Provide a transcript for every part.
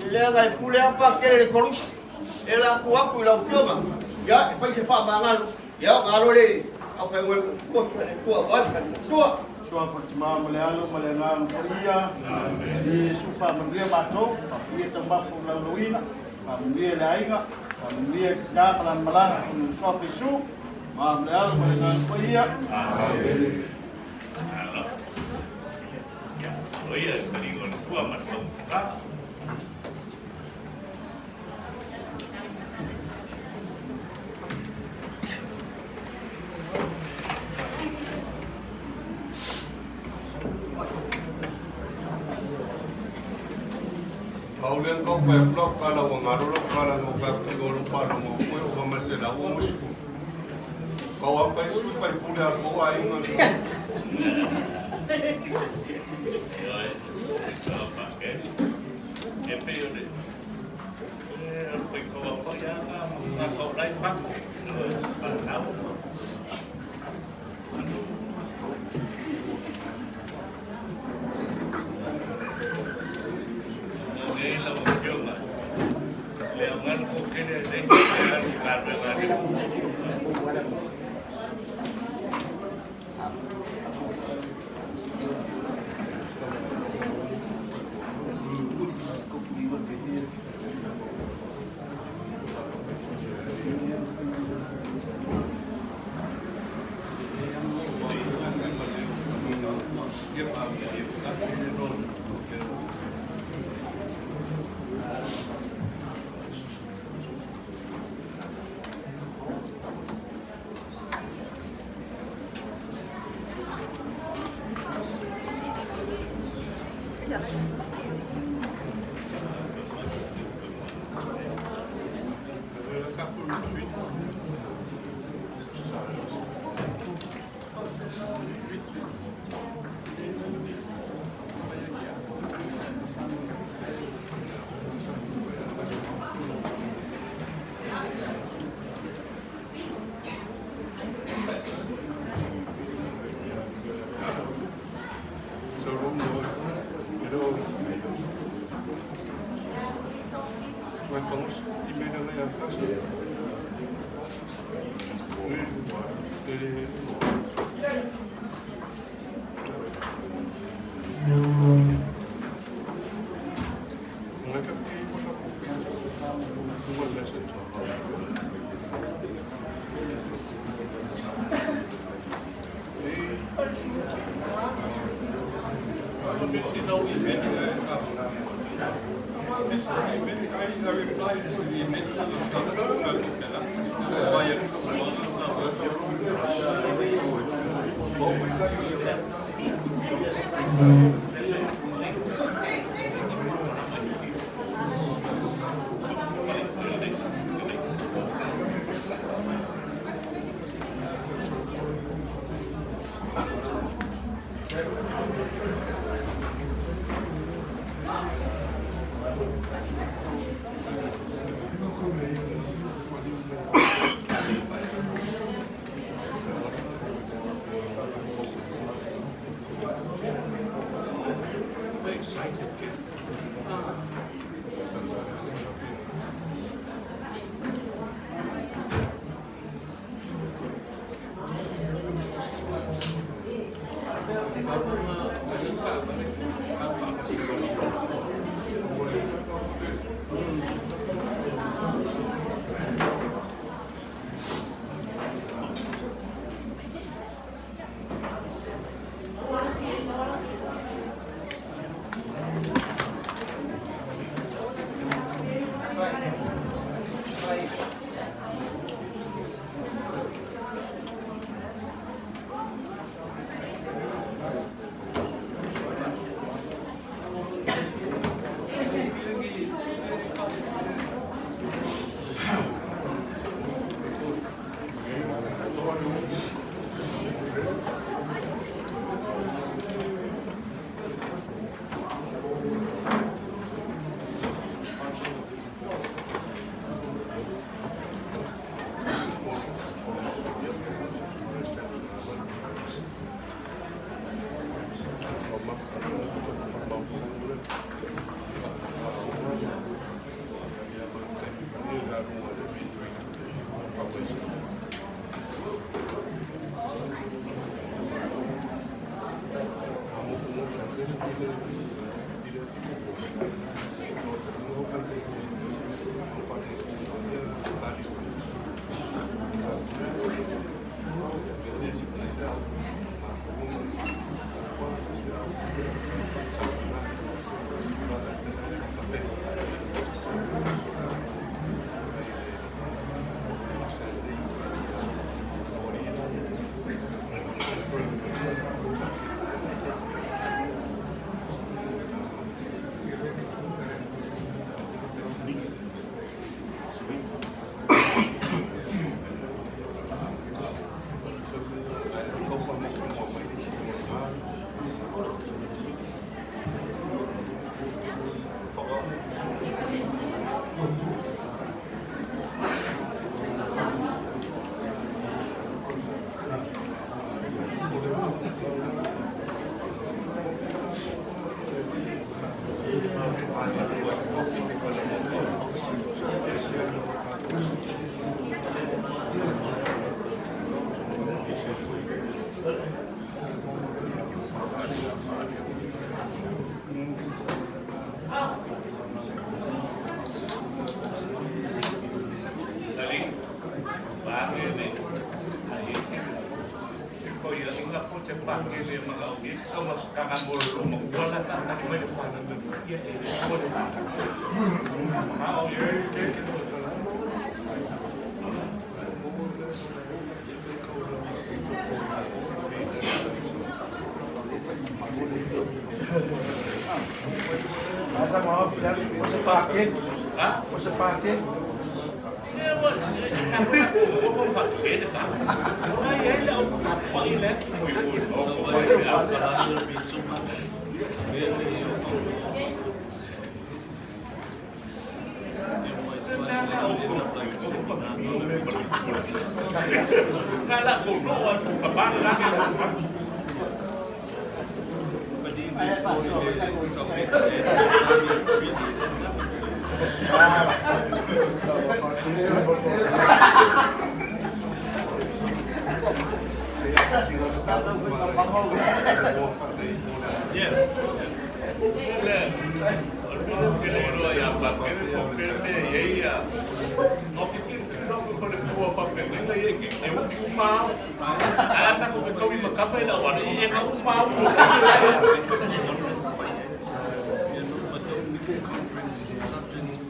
Leaga e pule apa kele le kolusi. E la ku aku i lau fioga. Ia, e fai se faamagalo. Ia, o galo le au fai ua tua le tua wali ka tua. Suafa o le Tama ma le Alo ma le Agaga Paia. Alii Iesu faamanuia matou, faamanuia taumafa ua laulauina, faamanuia le aiga, faamanuia le tina ma lana malaga, ona o le Suafa Iesu, Tama ma le Alo ma le Agaga Paia. Amene. Pauleng ka pa pula kala wa ngalo lo kala no ka ti go lo pa lo mo ko o ma se la wo mo shu ka wa pa su pa pule a ko ai nga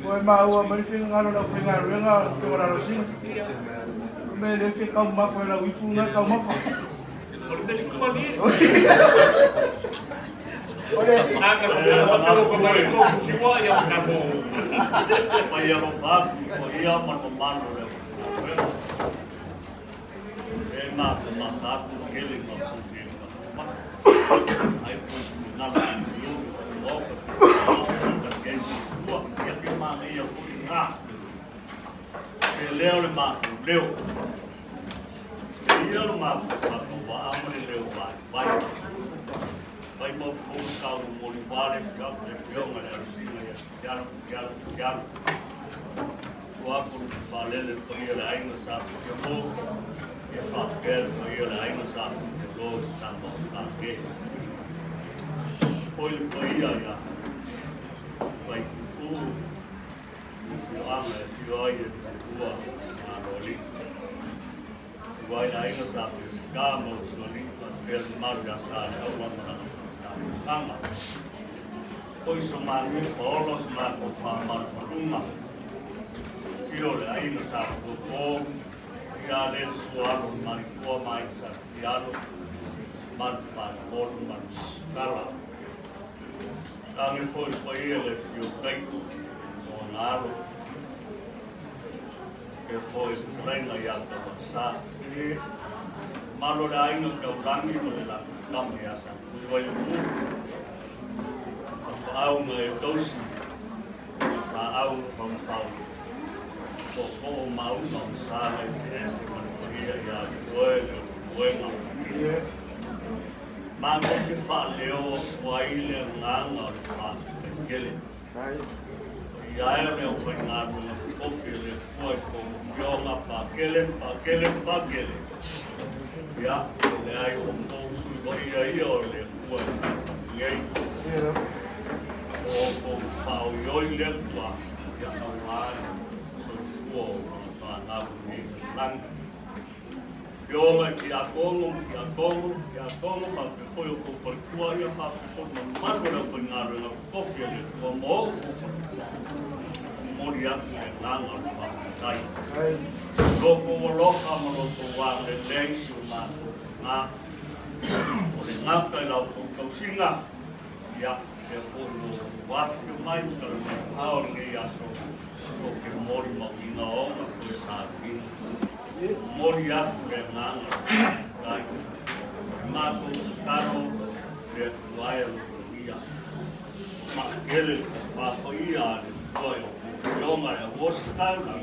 Ua e maua mai le finagalo o le aufaigaluega o le Afioga ia Lalosi. Me le fia taumafa i lau ipu na taumafa. Mai alofa atu i paia ma le mamalu o le aufaigaluega. E matamata atu tele ma pule i le mafa. Ai po finagalo i le Maota pe faatasi ai se tua, ia ke manaia foi na. Ke leo le matou leo. E ia lo matou faatauvaa ma le leo vaivai. Mai mau fou tau moli wale le fioga le alosina ia tialo tialo tialo. Tua ko le faalele le paia le aiga sa fia mo. Ia faapea le paia le aiga sa fia lo sa mo ka ke. Poi le paia ia pai ku afioaga e afio ai e ua Maloli. Ua ai le aiga sa Pesika ma Usoalii faapea le mamalu ia Saleaula ma lana taumafataga. Oi so matou paola so matou faamalumaluga. Afio le aiga sa Puapo, ia le Sualo le Malitoa ma aiga sa Tialo, malu faatolu malu tala. Tane foi le paia le afio Taito o ona alo. E foi se fetalaiga ia Tauasa. Malo le aiga Taurangi ma le latou tama ia Satuiwailuku. Tapaau na e tausi, laau faufau. Tootoo mauna o sa eseese ma le paia ia te oe le uluega. Matou te faaleo atu ai le agaga o le faafetai tele. Paia e o le aufaigaluega totofi a le Atua. Pakele, Pakele, Pakele. Ia, e leai o outou sui paia ia o le Atua i nei. O outou faaoioi le Atua, ia auā le soifua o fanau i nei lagi. Afioga i Tiakono, Tiakono, Tiakono, faapea foi outou faletua, ia faapea foi mamalu o le aufaigaluega totofi a le Atua ma outou faletua. Momoli atu le agaga o le faafetai. Lo outou alofa ma lo outou agalelei si o matou tina. O le gata i la outou tausiga, ia, lea foi ua ou afifio mai ma talanoa lenei aso, tou te molimauina ona toe sauniga. Momoli atu le agaga o le faafetai. O le matou tatalo, le Atua e alofagia. Maakele le faapaia a le Atua i outou afioga e auosi taulaga,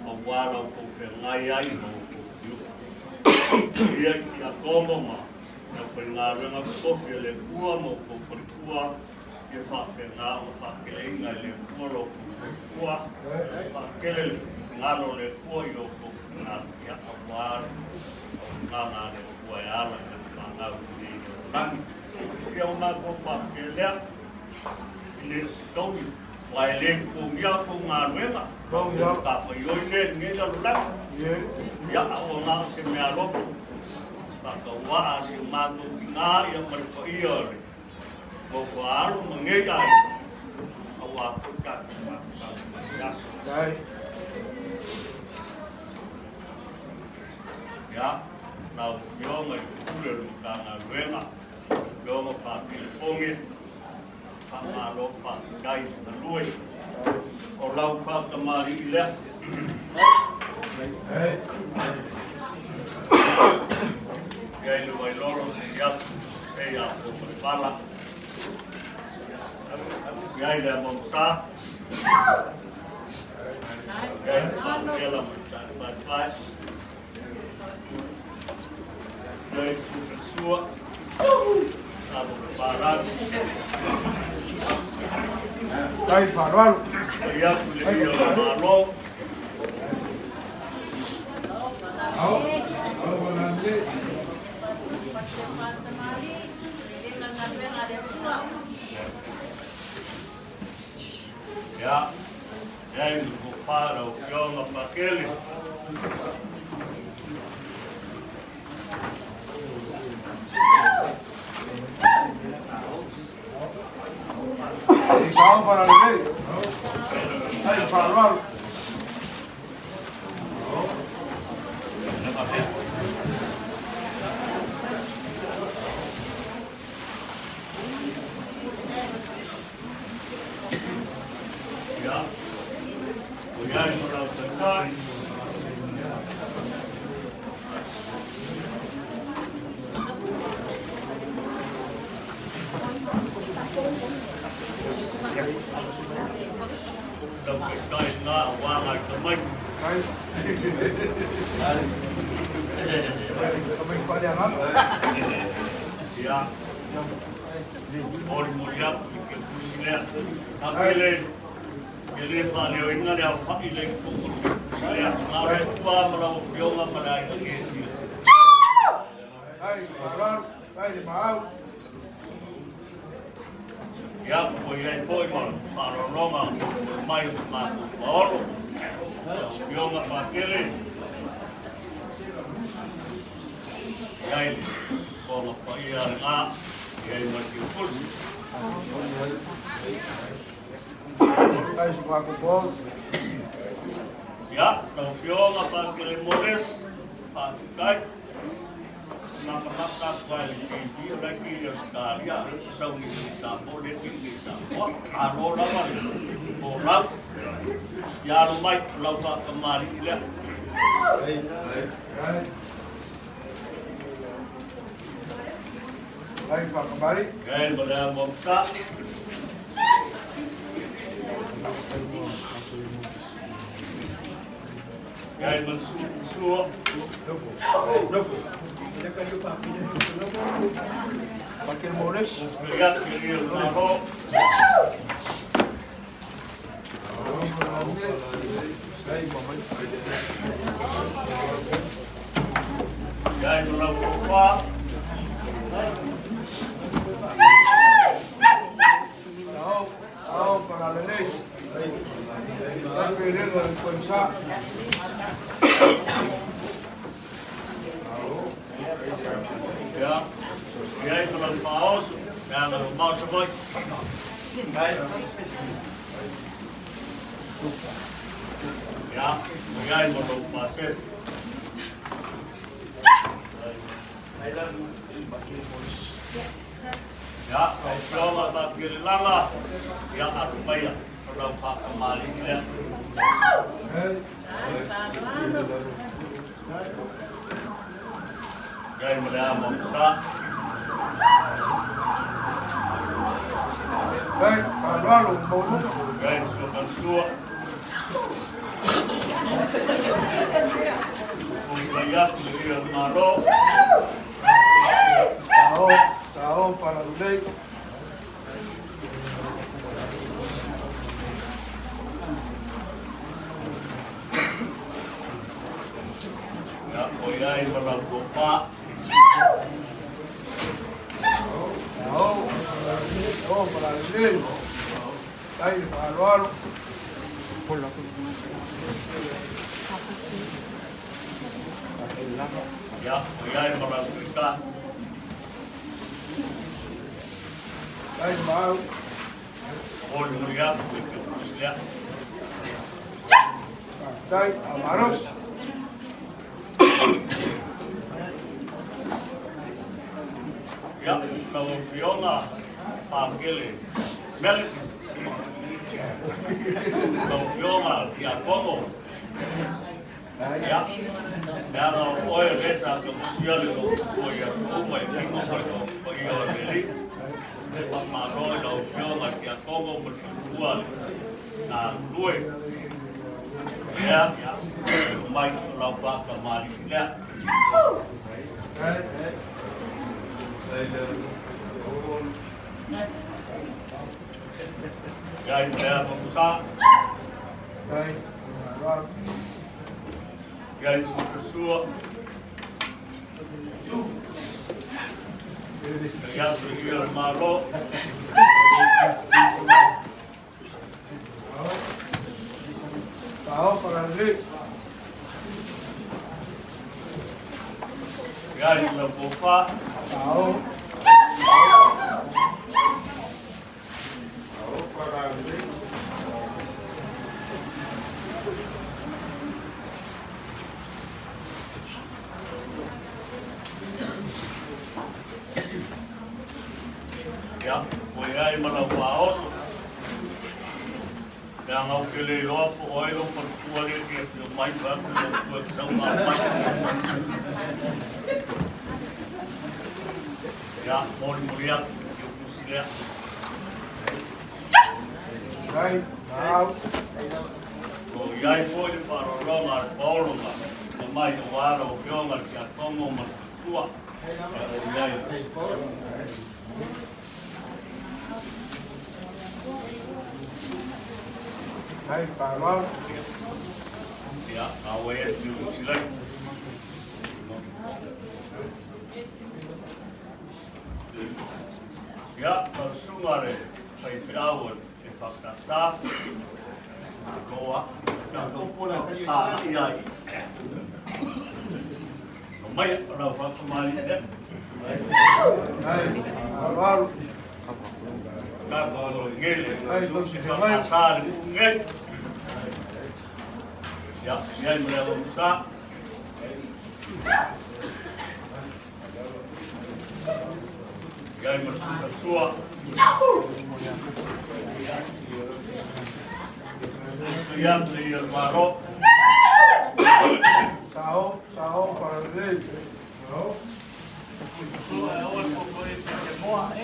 aua la outou feagai ai ma outou tiute. Ia i tiakono ma le aufaigaluega totofi a le Atua ma outou faletua, ia faapena ona faakeleina e le Atua lo outou soifua, faakele le finagalo o le Atua i lo outou finagalo, ia aua le auaunaga a le Atua e ala i lana fanau i lenei lalolagi. Ia ua matou faapea lea, e le o se taui, aua e le totogia a outou galuega, o matafaioi lea i lenei lalolagi. Ia, a ua na o se meaalofa, faatauaa a si o matou tina ia ma le paia o le nofo a alo ma nei aiga, aua foi tatou mafutaga mai le aso. Ia, lau Afioga i le Pule o le Matagaluega, Afioga Patele Poge, faamalo faafetai le galue. O lau faatamalii lea. Ia i le Vailolo se i atu e ia po ma le pala. Ia i le Amausa. Ia i le Faapela ma le Taefaefae. Ia i le Sufesua. Alo le Palagi. Tai faaaloalo. Ia atu le ia o le Malo. Ia, ia i le tofa lau Afioga Pakele. I sao faalalelei. Tai faaaloalo. Ia, o iai ma lau taitai. Lau taitai na wāngai tamaiti. Ia, molimoli atu i ke pusi lea. Ka pele, e le faaleoina le aofa'i le i totonu o le pusi lea. Na o le Atua ma lau Afioga ma le aiga kesi. Tai faaaloalo. Tai le maau. Ia, ua i ai foi ma faaaloaloga o mai o se matou paolo. Lau Afioga Pakele. I ai le fofoga paia lena, i ai ma le Kiukusi. Tai se matou paolo. Ia, lau Afioga Pakele Moles, faafetai. Matamata atu ai le TV o la e i Ausetalia, a o lea ua sau nei i Samoa, lea e i Samoa. Malo lava le folau. Ia alo mai, o lau faatamalii lea. Tai faakamali. Ia ma le amo. Ia ma le sua. Pakele Moles. Ia, te o le Malo. Ia i ma lau tofa. Ao, ao paralalei. Ai pelega le koisa. Ia, ia i ma lau faaoso, le aga mamao Savaii. Ia, ia i ma lou pasese. Ia, lau Afioga Tapialelala, ia alu maia o lau faakamali'i lea. Ia i ma le amo sa. Ai, faaaloalo maualuga. Ia i le suafalasua. Ui mai atu le ia o le Malo. Sao, sao paralalei. Ia, o ia i ma lau tofa. Sao, sao paralalei. Ai faaaloalo. Ia, o ia i ma lau tuita. Ai mau. Molimoli atu i te pusi lea. Tai amaros. Ia, lau Afioga Pakele Melody. Lau Afioga Tiakono. Ia, le aga o oe le sa ka musia le o o ia uma i kingo ma le o ia o le li. E whamaro i lau Afioga Tiakono ma le tua le nā lue. Ia, mai o lau whakamali lea. Ai, ai le. Ia i ma le amo sa. Ai, faaaloalo. Ia i sukasua. Ia tu i o le Malo. Sao paralalei. Ia i lau tofa. Sao. Sao paralalei. Ia, o ia i ma lau faaoso. Le aga o ke le iloa po o ai lou faletua lea e fia mai fai atu lau tua e sau mai. Ia, molimoli atu i o pusi lea. Ai, mau. O iai foi le faaroaroaga a le paolo ma na mai o ala o fioga le tiakono ma le tua. Ia, o iai. Ai, faaaloalo. Ia, a ua e tiu silai. Ia, lau susuga le faifeau e whakatasa. Loa. A, ia i. O mai, o lau whakamali lea. Ai, faaaloalo. Tātou o ngele. Ai, lau E se mai. whakatasa le ngele. Ia, ia i mea o sa. Ia i mea sua. Ia te ia maro. Sao, sao paralalei. Sao. Sua e oe koko e te moa e.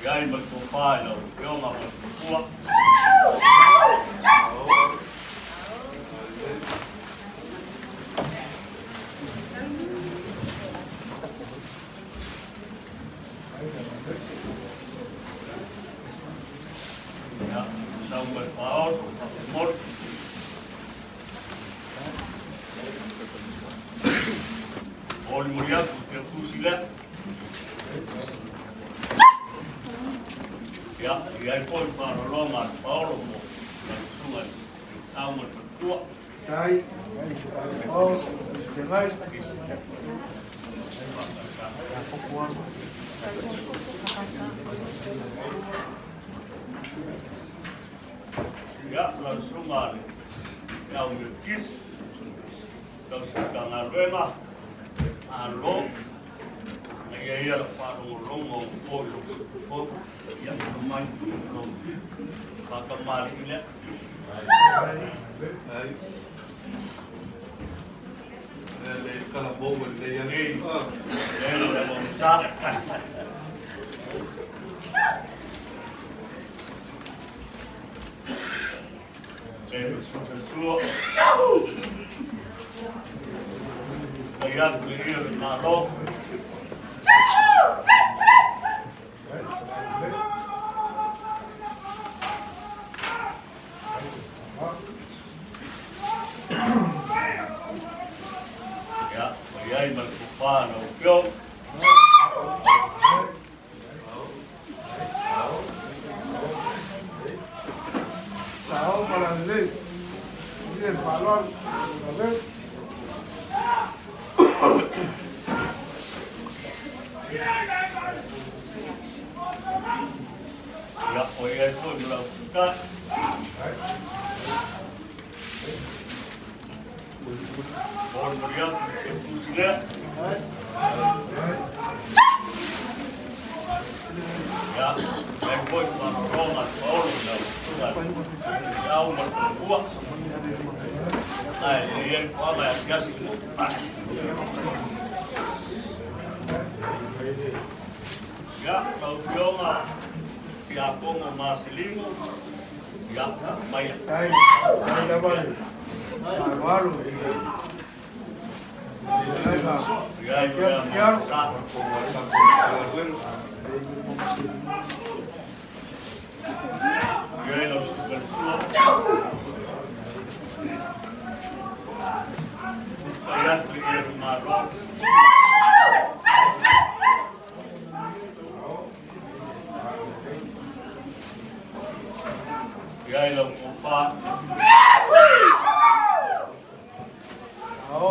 Ia i mea tō i lau pionga ma te pua. Tau mai faaoso faafomoli. Molimoli atu i te tusi lea. Ia, i ai foi faalologa a le Paolo mo lau susuga i le tau ma le faletua. Tai, o, te ngai. Ia, lau susuga a le au Melkisi, tausi galuega, alo, ia ia la faalogologo o po i lou sukufou, ia mai lou faakamali'i lea. Ai. Le le kala bo le ya Ei. Le le mo sa. Le sua. Ai atu le ia le malo. Ia, mai ai ma le fofā lau afioga. Sao malalei. Ile falon. Ale. Ia, o ia ai foi ma lau futai. Molimoli atu i te tusi lea. Ia, ai foi faalologa a le Paolo i lau susuga i au ma le faletua. Ae le iai poaga e asiasi mo. Ia, lau afioga Tiakono Maseligo, ia, mai. Tai. Tai lava. Alo. Ai ba. Ia, ia, ma sa. Ia, lau susuga sua. Fai atu i le malo. Ia, lau kofa. Ao,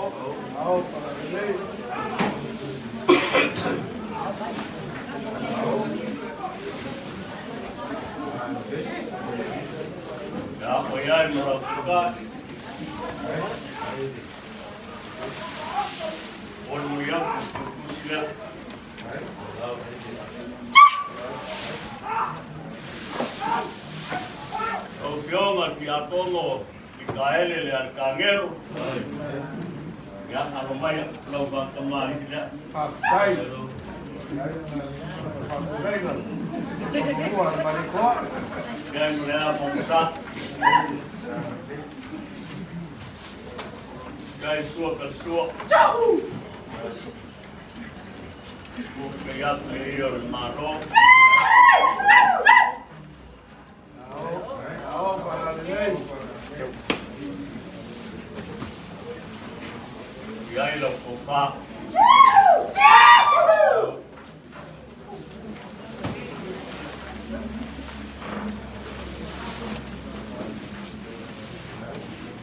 ao malalei. Ia, o ia i ma lau futai. Molimoli atu i te tusi lea. Lau afioga Tiakono Mikaele le Alikagelo. Ia, alo mai lau faatamalii lea. Faafetai. Faafetai. Ua marikoa. Ia i mo le a mo sa. Ia i sua ka sua. Ua kai atu le ia o le malo. Ao, ao malalei. Ia i lau kofa.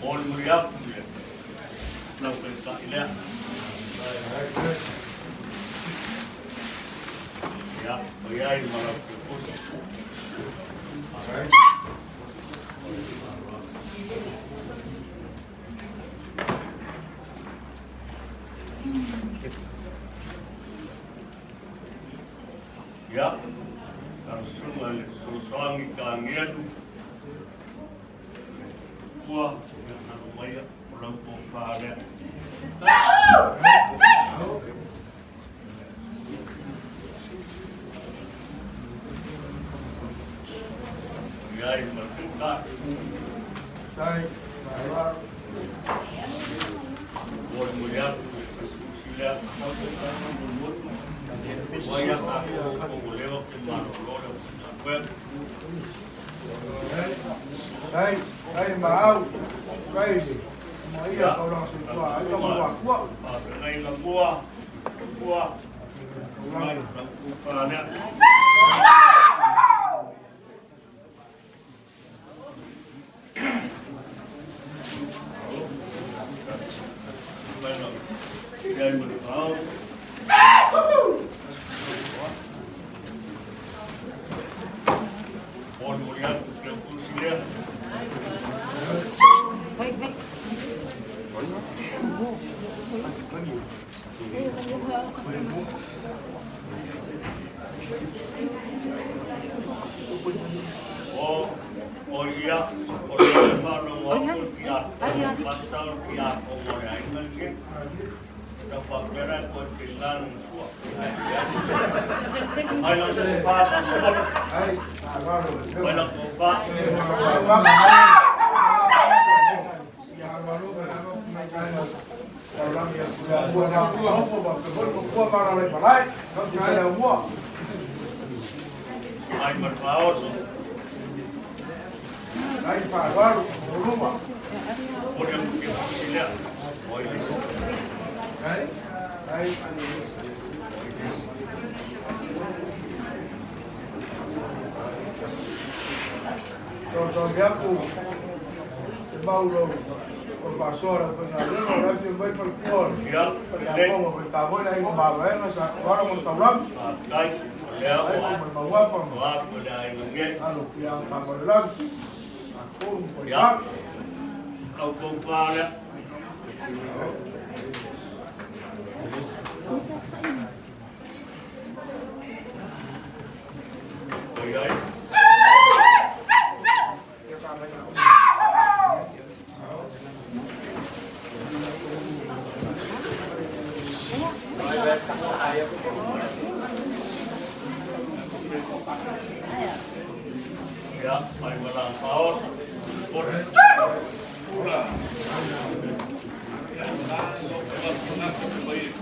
Molimoli atu le lau taitai lea. Ia, o ia i ma lau kepusi. Ia, lau susuga i le fesoasoani ka agialu. Ua, ia alo maia o lau tofa lea. Ia i ma le taitai. Tai. Alo. Molimoli atu i le tusi lea. Ua ia tatou o lewa ke malolo le o sina koe. Tai, tai maau, tai le maia taulaga soifua aiga ma lua Atua. Faafegai mua, ua, mai lau kupa lea. Mai lau iai ma le maau. Molimoli atu ke au kusi lea. O, o ia, o le whanau a ko ki a pastor ki a ko mo le ai man ke. Tau whakapera ko te ngānu sua. Mai la ko wha ka mo. Ai, faaloalo. Mai la ko wha. Mai ma whaoso. O le ke kusi lea. O i le. Ia, le. Tai, o lea o a. O a ko le ai nge. Ia. Au ko wha lea. O i ai. Ia, mai ma la whaoso. Ore.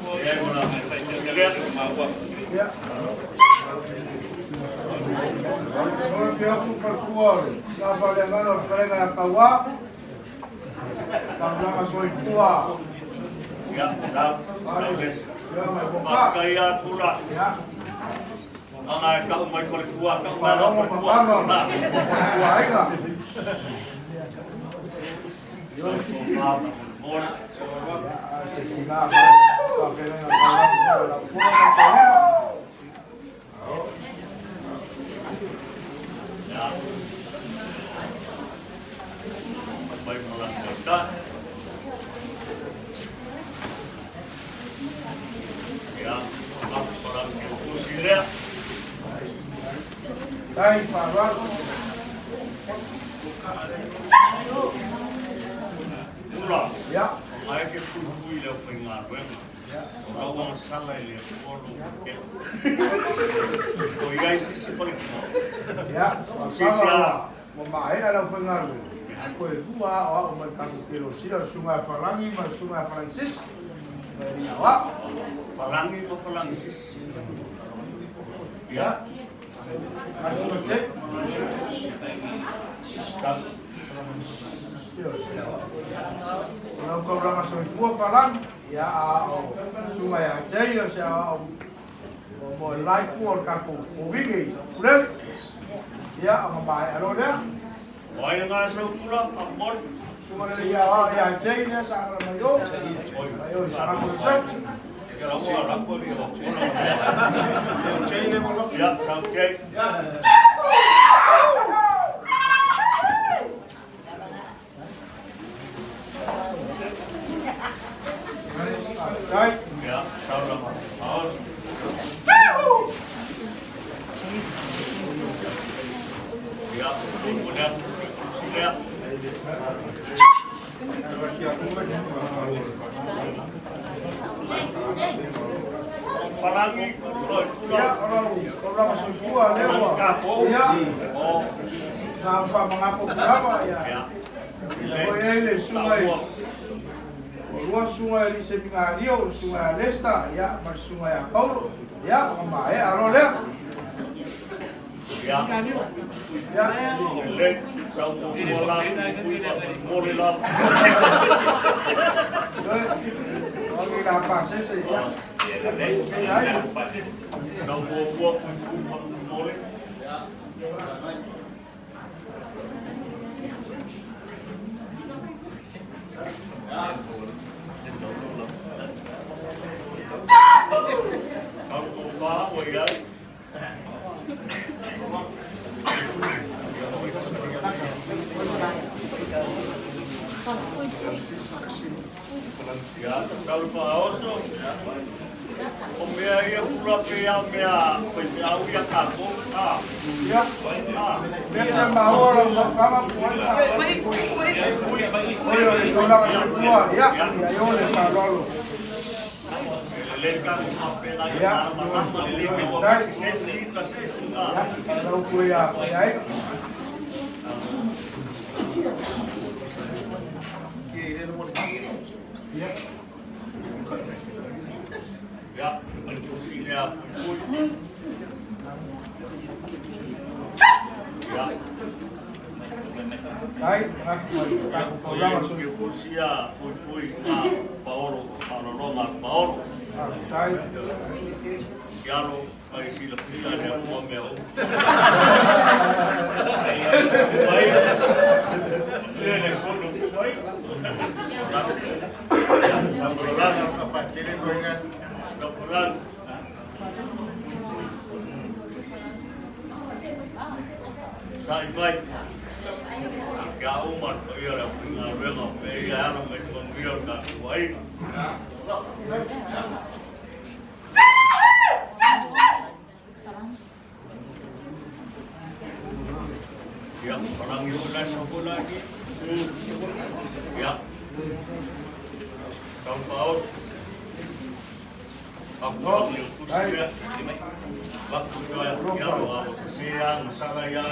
Ia, ma la lea. Ia, lau, lau les. Whakai atu la. Anga e tau mai whare kua, tau mai lau whare kua. La. Lau ko wha, mora. Ia. Mai ma la ta. Ia, aku parang ke kusi lea. Ula. O ngai ke pui pui leo whai ngā ruenga. O rau anga sala i le kolo ke. O i ai sisi whare kua. Whalangi ma whalangi sisi. Ia. Ta. O ai ngā sau kula, a mori. Sau mua rako ni o kula. Ia, sau kei. Ia, sau lama. Aos. Ia, o lea, kusi lea. Whalangi kulu oi kula. Kapo. O. Ia. Lua sunga e lise mingalio, sunga e lesta, ia, ma sunga e a Paulo, ia, ma e aro lea. Ia. Ia, Le. Sau muamua la pui mo le la. O la pasese ya. Sau muamua pui pui mo le. Sau muamua o ia. Ia, sau pa oso. O mea ia pula pe ia mea, pe au ia kākou. Ah. Ia. Le se maora o kama puai. Oi o le tolaga soifua. Ia, ia i o le faaaloalo. Le ka ma pe la ia ma ma le le o se se ka se se Ia, lau pue ia fai ai. Ia. Ia, mai tu si le a pui. Ia. Ai, ngatu ai taku taulaga Ke soifua. pusia pui pui ma paolo paolo paolo. Tai. Ialo ai si la pia le o mea o. Ai. Le le kono ai. Sa mai. Kia uma ia le ngā renga me ia ana me te mia ka wai. Ia parangi o lai sa bola ki. Ia. Tau pao. Aku ni kusia. Waktu ia ia lo sia masala ia.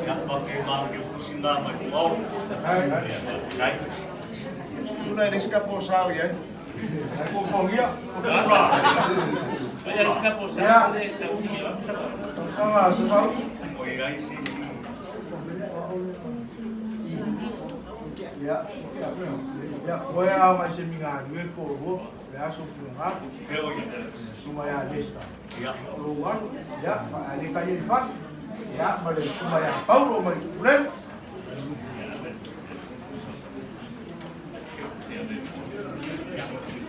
Ia pa ke ma ke kusinga mai pao. Ai. Ai. Tuna e le po sao ia. Ai ko ko ia. Ia. Tama sa sau. Oi ai si si. Ia. Ia, koe a mai se minga nue ko ro, le aso punga, Ke o ia. suma ya lesta. Ia. Ro walu, ia, ma ale ka ye fa. Ia, ma le suma ya Paulo ma le tulen.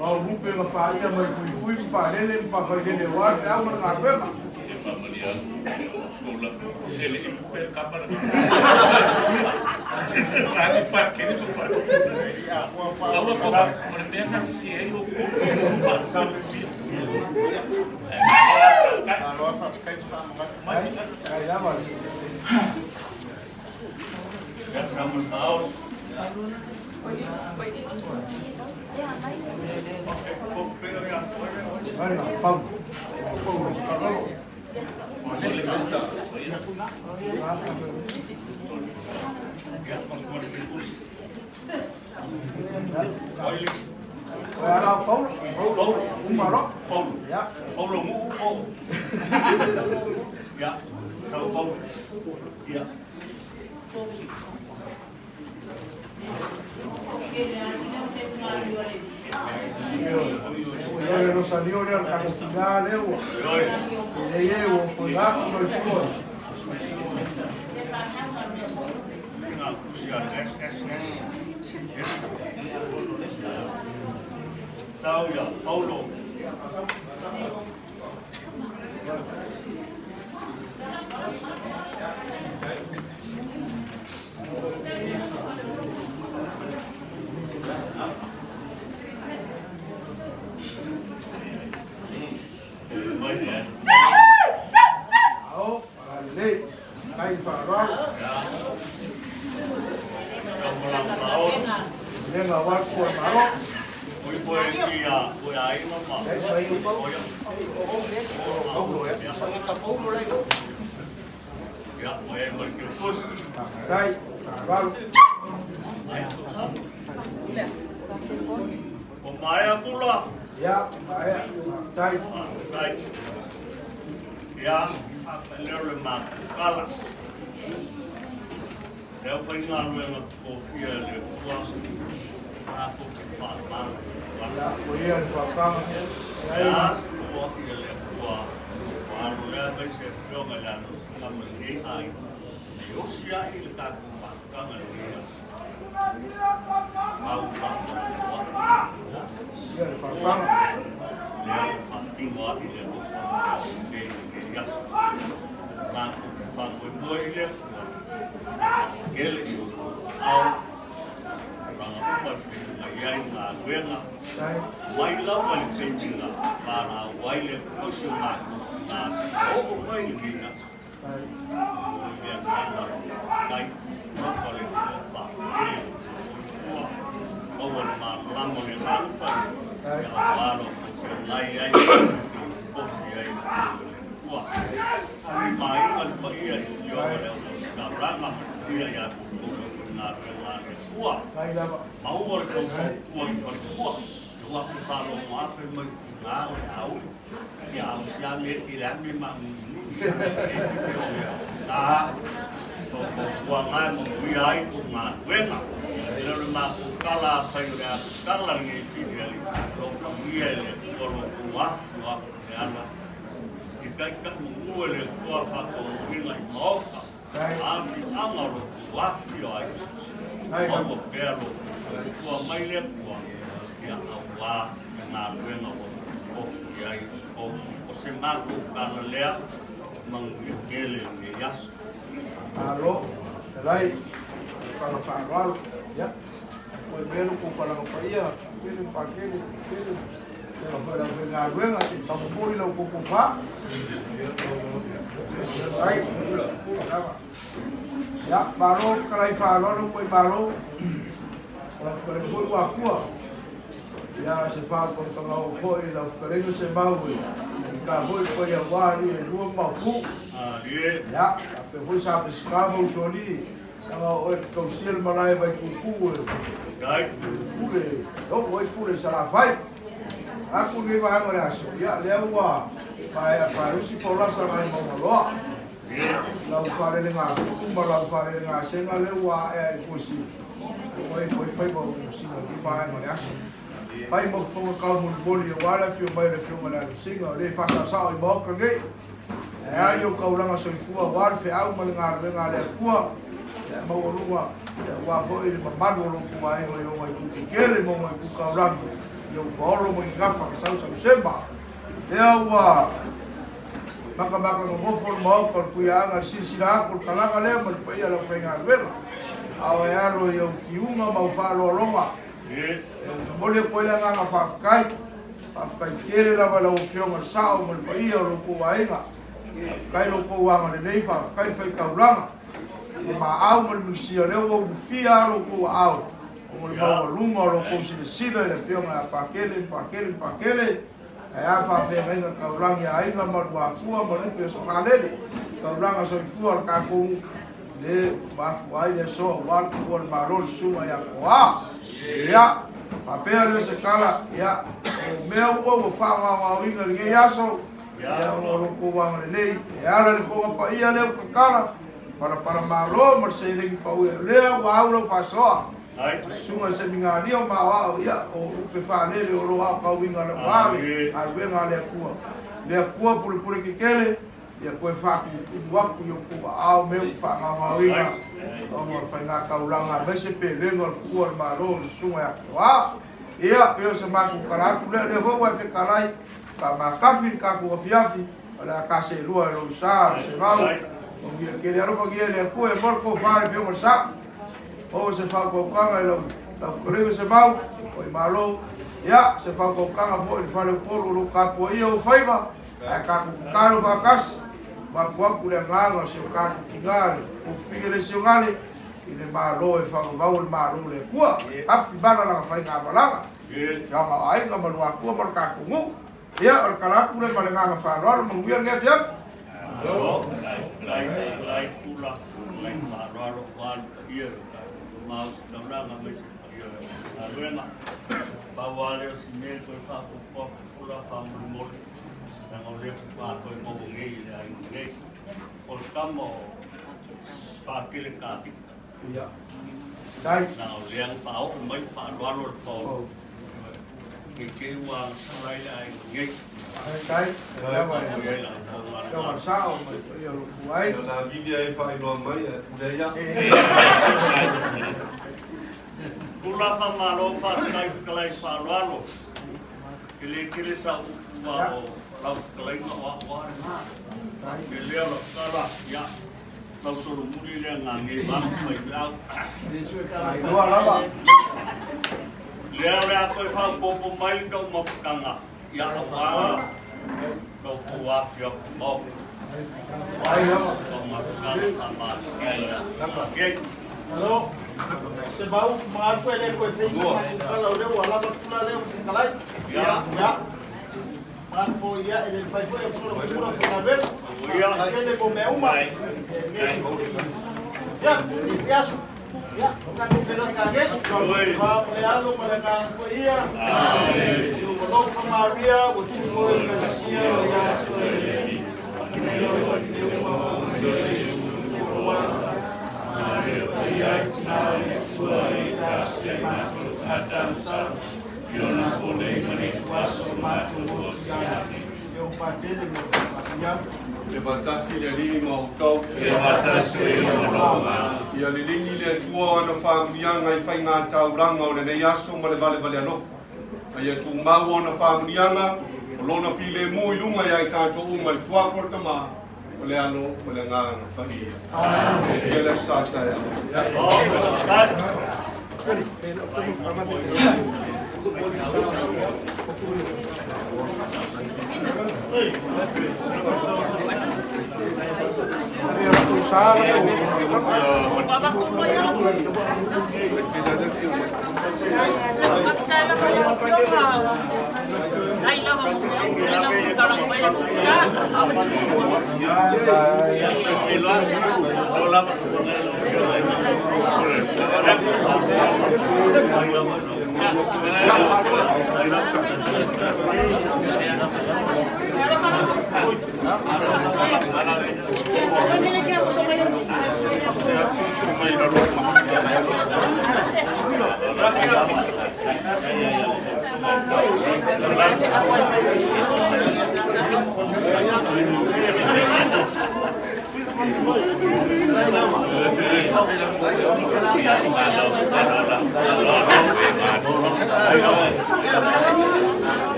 O lupe ma fa ia mai fui fui fa lele fa fa lele wa fa ma ngā kwema. Aloa fa kai fa ma. Ai, ai lava. Ia sa mo pao. Ko pe ia. Ai na Paulo. Paulo. Ia pa ko le kus. Oi le. Ai ala Paulo. Paulo. Umaro. Paulo. Ia. Paulo mu o. Ia. Sau Paulo. Ia. Ia le Rosalio le ka tina le o. Oi. Le ye o fo la soifua. Ngā kusia S S S. S. Tau ia Paulo. Mai ne. Ao, le. Kai fa ro. Ka mola pao. Le nga wa ko maro. Oi poe ki a koe ai mama. Oi. Paulo ya. Ia, oi ai mai ke kus. Tai, valu. O mai akula. Ia, ai, Tai. Faafetai. Ia, faapeleo le matou tala. Le aufaigaluega tofia e le Atua, tatou te faamalo. Ia, ua ia le faapaga. Ia, se foai e le Atua, ua alo lea aemaise afioga i le alosiga ma lenei aiga, e osi ai le tatou mafutaga i lenei aso. Mau lava le foai e le Atua. Ia le faapaga. Lea ua faatino ai le alofa ma le agalelei i lenei aso. Matou te faamoemoe i le Atua e faakele i outou aao tulaga uma e pei ona i ai galuega mai lava i le taimi na valaau ai le Atua i si o matou tina seia oo mai i lenei aso. O le agaga faafetai, alofa le Atua faakele lo outou soifua, maua le malamalama o le Agaga Paia, aua lo outou feagai ai ma le tofi ai le Atua. Ali ma aiga le paia i afioga i le Auositaulaga ma le paia ia koutou le aufaigaluega a le Atua. Maua le tautua i faletua, e ua aku faalogo afe mai i ina o le auli. Ia au sia me i le ame ma nui na tautua ngai ma manuia ai kou galuega. E le o le matou tala afai o le a tatala lenei fili ali, o lo o faguia e le Atua lo outou afu aku i le ala. I taitai manu e le Atua faataunuuina i maota, afioaga o lo outou afifio ai, maua pea lo outou soifua mai le Atua, ia auā le galuega ua tofi ai outou. O se matou tala lea, manuia tele lenei aso. Malo, fetalai, tala faaaloalo, ia, koe mea lo kou palaga paia, kele, pakele, kele, ia foi lau faigaluega, se i pamomoli lau koko fa. Ai, ia, malo, fetalai faaaloalo, koe malo, o lau fetalai foi ua akua, ia, se faautautaga oo foi lau fetalaiga se mau e ka foi koe ia wā ni e lua mau pu. Ia, faapea foi sa Peseta ma Usoalii, leaga o oe e te tausia le malae mai Kuku e pule, e oo ai pule i Salafai. Aku lenei vaega o le aso, ia, lea ua maea paeusi folasa nai Maunaloa. Lau faalelegafulu ma lau faalelegasega lea ua ae ai kosi, ua ifo ai faiva o sina lenei vaega o le aso. Pai ma fofoga taumolimoli aua le afio mai o le Afioga i le Alosiga, o le faasasao i Maota nei. Ae a i ou taulaga soifua aua le feau ma le galuega a le Atua, ia maualuga aua foi le mamalu o lo outou aiga i ona itu tetele ma ona itu taulagi, i ou paolo ma ni gafa na sausausema. Lea ua makamaka nonofo le Maota o le Tuiaaga i le silasila atu o le talaga lea ma le paia o le aufaigaluega, a o e alo i ou tiuga ma ou faaaloaloga. E momoli atu ai le agaga faafetai. Faafetai tele lava i lau Afioga i le Sao ma le paia o lo outou aiga. Faafetai i lo outou agalelei, faafetai le faitaulaga. I le maau ma le misia, lea ua ulufia lava lo outou aao ona o le maualuga o lo outou silasila i le Afioga ia Pakele, Pakele, Pakele. Ae a faafeagaiga taulagi a aiga ma Luatua ma Lupe o Safalele, taulaga soifua o le tatou nuu le mafua ai le aso aua le tuua o le Malo le susuga ia Toa. Ia, faapea lea se tala, ia, o mea uma ua faagaogaoina i lenei aso, ia, ona o lo outou agalelei, e ala i le toga paia lea ua tatala, palapala malo ma le seleni pau e lea ua au lau faasoa. Susuga i Seminaria o Maoao, ia, o Lupe Faalele o lo o aotauina lau ale, galuega a le Atua. Le Atua pulepule tetele, ia toe faatumutumu atu i outou aao mea ua faagaogaoina ona o le faigataulaga aemaise pelega o le tuua o le Malo i le Susuga ia Toa. Ia, pei o se matou tala atu lea, o lea foi ua e fetalai, faamatafi le tatou afiafi, o le a ta seelua e lou sa, le Semau, manuia tele. Alofagia e le Atua e moa le tofa i le Afioga i le Sa. Maua se faautautaga i lau fetalaiga Semau, o i malo. Ia, se faautautaga foi i le fale o Upolu o lo o tapuaia ou faiva, ae tatou tatalo faatasi, avatu atu le agaga o si o tatou tina le Fofie Lesionale i le Malo e faavavau e le Malo o le Atua. Afi mala lana faigamalaga, afioaga o aiga ma Luatua ma le tatou nuu. Ia, o le tala atu lea ma le agaga faaaloalo, manuia lenei afiafi. Malo, faafetai, faafetai Pula, faafetai faaaloalo aua le paia o le tatou Tama o se taulaga aemaise le paia o le aufaigaluega. Pau lava lea o si mea e toe faaopoopo atu Pula faamolemole. Leaga o lea faatoa toe maua nei i le aiga nei. O le tama o Faatele Kavita. Ia. Tai. Leaga o lea na faaoo mai le faaaloalo a le paolo. Ne i te i ua agasala ai le aiga nei. Tai. Lava sao mai paia o lou aiga. Ia na vili ai faailoa mai ae pule ai au. Tula faamalo faafetai fetalai faaaloalo. E le tele sau upu a o lau fetalaiga o a'u a lena. E lea o lau tala, ia, lau solomuli lea gage valu mai feau. Iloa lava. Lea o le a toe faaopoopo mai le taumafataga, ia, aua lau tou afioafi maota. Taumafataga faamalosia gage. Alo, se mau manatu e le koe feisa mai kala o lea ua lava tula lea o fetalai. Ia. Ia. Manatu foi ia e le fai foi o solo kula faigaluega. Ia. Tele mo mea uma. Ia, i fiaso. Ia, o tatou felaga age. Fa le alo ma le agaga paia. Amen. O alofa Maria, ua tuu oe i Ekalesia o ia te oe. E faatasi le Alii ma outou. Ia liligi le Atua o ana faamanuiaga i faigataulaga o lenei aso ma le valevale alofa. A ia tumau ona faamanuiaga o Lona filemu i luga ia i tatou uma i le Suafa o le Tama, o le Alo ma le Agaga Paia. Ia le aso sa taeao.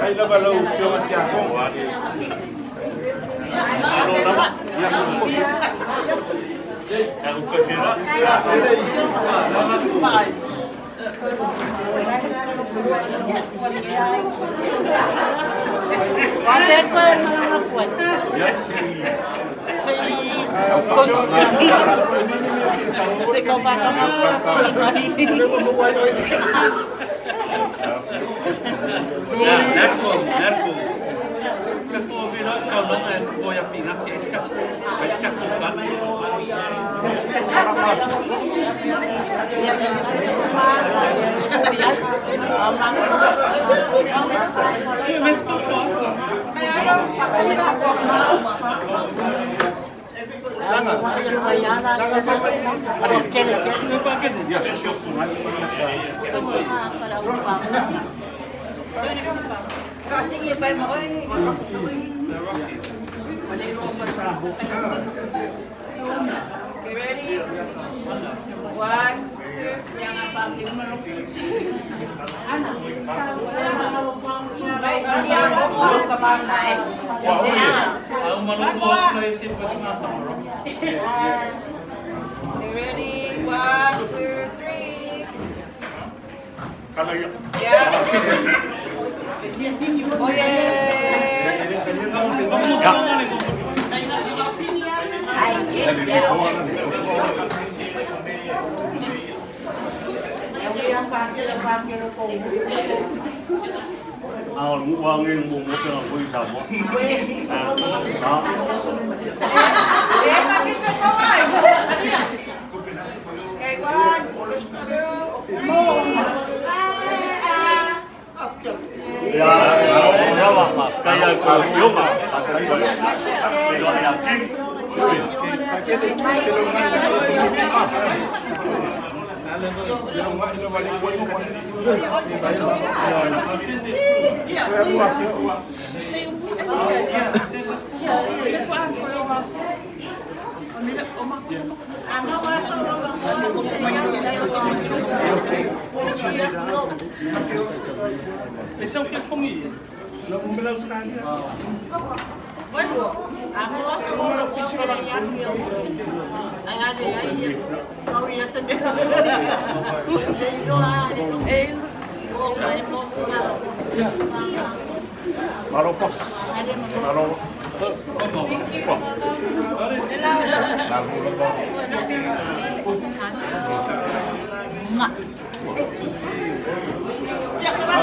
Ai lava lau Afioga Tiago. Ia, e lei. Okay, ready? One, two, Okay, ready? 1, 2, 3. Yeah. Oh yeah. A o le nuu lava lenei na muamua feaga foi i Samoa. Okay, 1, 2, 3. Ia, lava, faafetai lava i tou afioga. Feiloai ia Kini. Malo boss. Malo.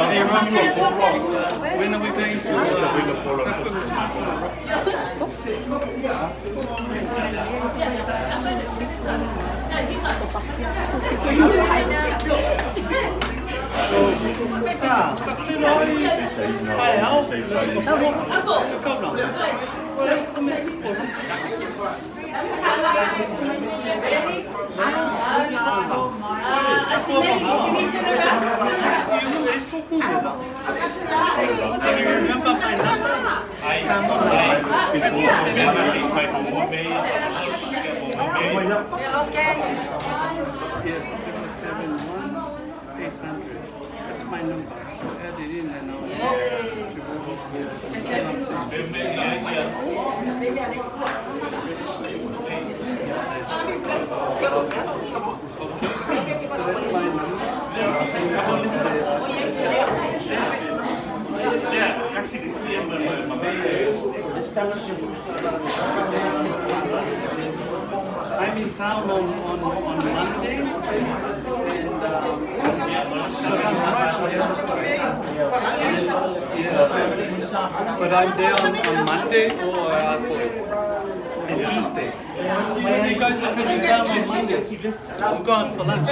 Hey, Ronnie, when are we going to? Remember my number? Yeah, 071 800. That's my number. So add it in and I'll. So that's my number. I'm in town on Monday, and because I'm right on the other side. Yeah, but I'm there on Monday or and Tuesday. See when you guys are coming to town on Monday. We'll go out for lunch.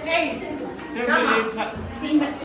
Hey,